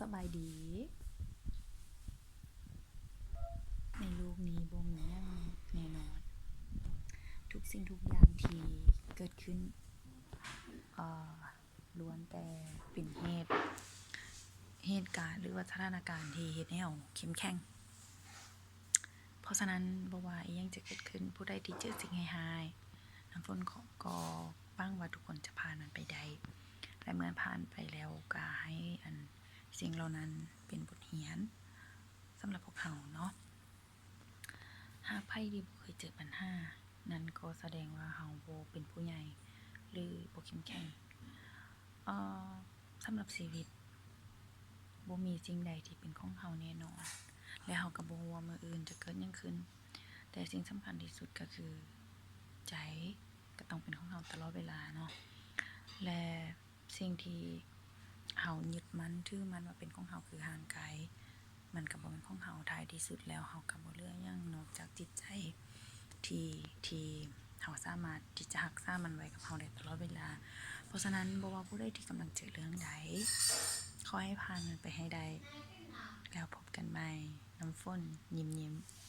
ສະບາຍດີ. ໃນໂລກນີ້ບໍ່ມີຫຍັງແນ່ນອນ. ທຸກສິ່ງທຸກຢ່າງທີ່ເກີດຂຶ້ນ ເອີ ລ້ວນແຕ່ເປັນເຫດ ເຫດການ ຫຼືວ່າສະຖານະການທີ່ເຮັດໃຫ້ເຮົາເຂັ້ມແຂງ. ເພາະສະນັ້ນ ບໍ່ວ່າອີ່ຫຍັງຈະເກີດຂຶ້ນ, ຜູ້ໃດທີ່ເຈີສິ່ງຮ້າຍໆ, ນ້ຳຝົນກໍ ກໍຫວັງວ່າທຸກຄົນຈະຜ່ານມັນໄປໄດ້ ແລະ ເມື່ອຜ່ານໄປແລ້ວກໍໃຫ້ອັນ ສິ່ງເຫຼົ່ານັ້ນເປັນບົດຮຽນສຳລັບພວກເຮົາເນາະ. ຫາກໃຜທີ່ບໍ່ເຄີຍເຈີບັນຫາ, ນັ້ນກໍສະແດງວ່າເຮົາບໍ່ເປັນຜູ້ໃຫຍ່ ຫຼື ບໍ່ເຂັ້ມແຂງ. ເອີ ສຳລັບຊີວິດ ບໍ່ມີສິ່ງໃດທີ່ເປັນຂອງເຮົາແນ່ນອນ ແລະ ເຮົາກໍບໍ່ຮູ້ວ່າມື້ອື່ນຈະເກີດຫຍັງຂຶ້ນ. ແຕ່ສິ່ງສຳຄັນທີ່ສຸດກໍຄື ໃຈກໍຕ້ອງເປັນຂອງເຮົາຕະຫຼອດເວລາເນາະ ແລະ ສິ່ງທີ່ເຮົາຍຶດໝັ້ນຖືໝັ້ນວ່າເປັນຂອງເຮົາ ຄືຮ່າງກາຍ ມັນກໍບໍ່ແມ່ນຂອງເຮົາ. ທ້າຍທີ່ສຸດແລ້ວ ເຮົາກໍບໍ່ເຫຼືອຫຍັງນອກຈາກຈິດໃຈ ທີ່ ທີ່ເຮົາສາມາດທີ່ຈະຮັກສາມັນໄວ້ກັບເຮົາໄດ້ຕະຫຼອດເວລາ. ເພາະສະນັ້ນ ບໍ່ວ່າຜູ້ໃດທີ່ກຳລັງເຈີເລື່ອງໃດ, ຂໍໃຫ້ຜ່ານມັນໄປໃຫ້ໄດ້. ແລ້ວພົບກັນໃໝ່. ນ້ຳຝົນ ຍິ້ມໆ.